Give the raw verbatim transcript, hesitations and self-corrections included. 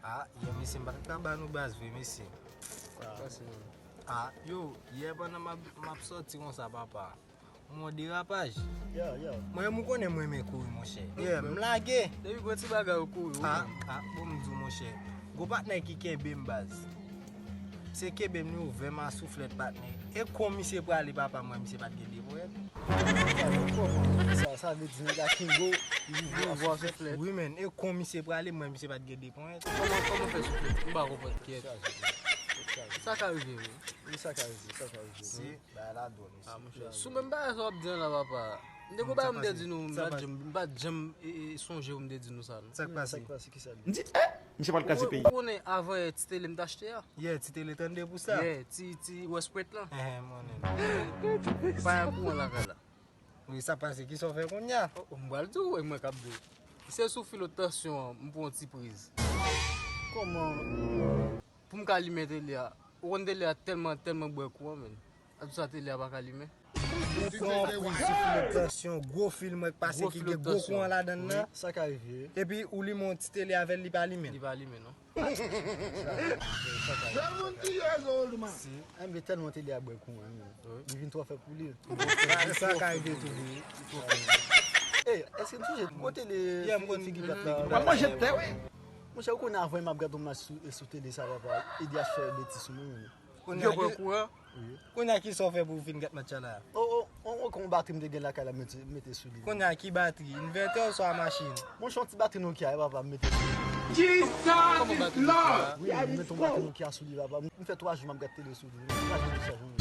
Ah, yo, mesye, m pa t ka ba nou baz vre, mesye. Ah, yo, yè pandan m ap, m ap sòti konsa, papa. M wè yon derapaj. Yeah, yeah. Mwen menm ou konnen mwen renmen kouri, monchè. Yeah, m lage. Depi gwo ti bagay ou kouri. Ah, ah, bon, m di w, monchè. Gwo patnè ki kenbe m, baz. Se kenbe m li ouvè m a souflèt, patnè. E kon misye prale, papa, m wè misye pa t gen de ponyèt. Sa, sa vle di nèg la kenbe w, li ouvè w a souflèt. Wi, men, e kon misye prale, m wè misye pa t gen de ponyèt. Kòman, kòman fè souflèt? M pa konprann, kyèt. Sa ka rive, wi. Wi, sa ka rive, sa ka rive. Bagay la dwòl, mesye. Ah, monchè. Sou menm bagay sa w ap di an la, papa. M te gon bagay m te di nou, m pa t janm, m pa t janm e, e, sonje ou m te di nou sa, non. Sa k pase? Sa k pase? Kisa li? M di, eh! Misye pral kraze peyi. Ou konnen avan yè ti tele m t achte a? Yeah, ti tele tande pou sa. Yeah, ti, ti Westpret lan. Eh, mwen menm. Pa gen kouran lakay la. Wi, sa pase. Kisa w fè kounye a? Oh, oh, m pral di w, e mwen k ap di w. Se sou fil wot tansyon an, m pran yon ti priz. Kòman? Pou m ka limen tele a. Ou konn tele a tèlman, tèlman bwè kouran, menn. Ap di sa tele a pa ka limen. Ou pran yon priz sou fil wot tansyon, gwo fil mwen k pase ki gen gwo kouran ladan l nan. Sa ka rive. Epi ou limen yon ti tele avè l, li pa limen. Li pa limen, non. Sèl moun ki ye zo old man. Enben tèlman tele a bwè kouran, li vin twò fè pou li. Sa ka rive tou vre. Ey, èske n sonje kote li figi plat la? W ap manje tè, wi. Monchè, ou konnen avan m ap gade yon match sou, sou tele sa, papa, Edi ap fè betiz sou mwen, menn. Yo pran kouran. Kounye a kisa w fè pou w fin gad match la? Oh, oh, oh, oh, kon batri m te gen lakay la mete, mete sou li. Kounye a ki batri? Invètè oswa machin? Monchè, yon ti batri Nokia, papa, m mete sou li. Jesus is Lord! Wi, m mete yon batri Nokia sou li, papa. M fè twa jou m ap gad tele sou li. M pa janm chanje.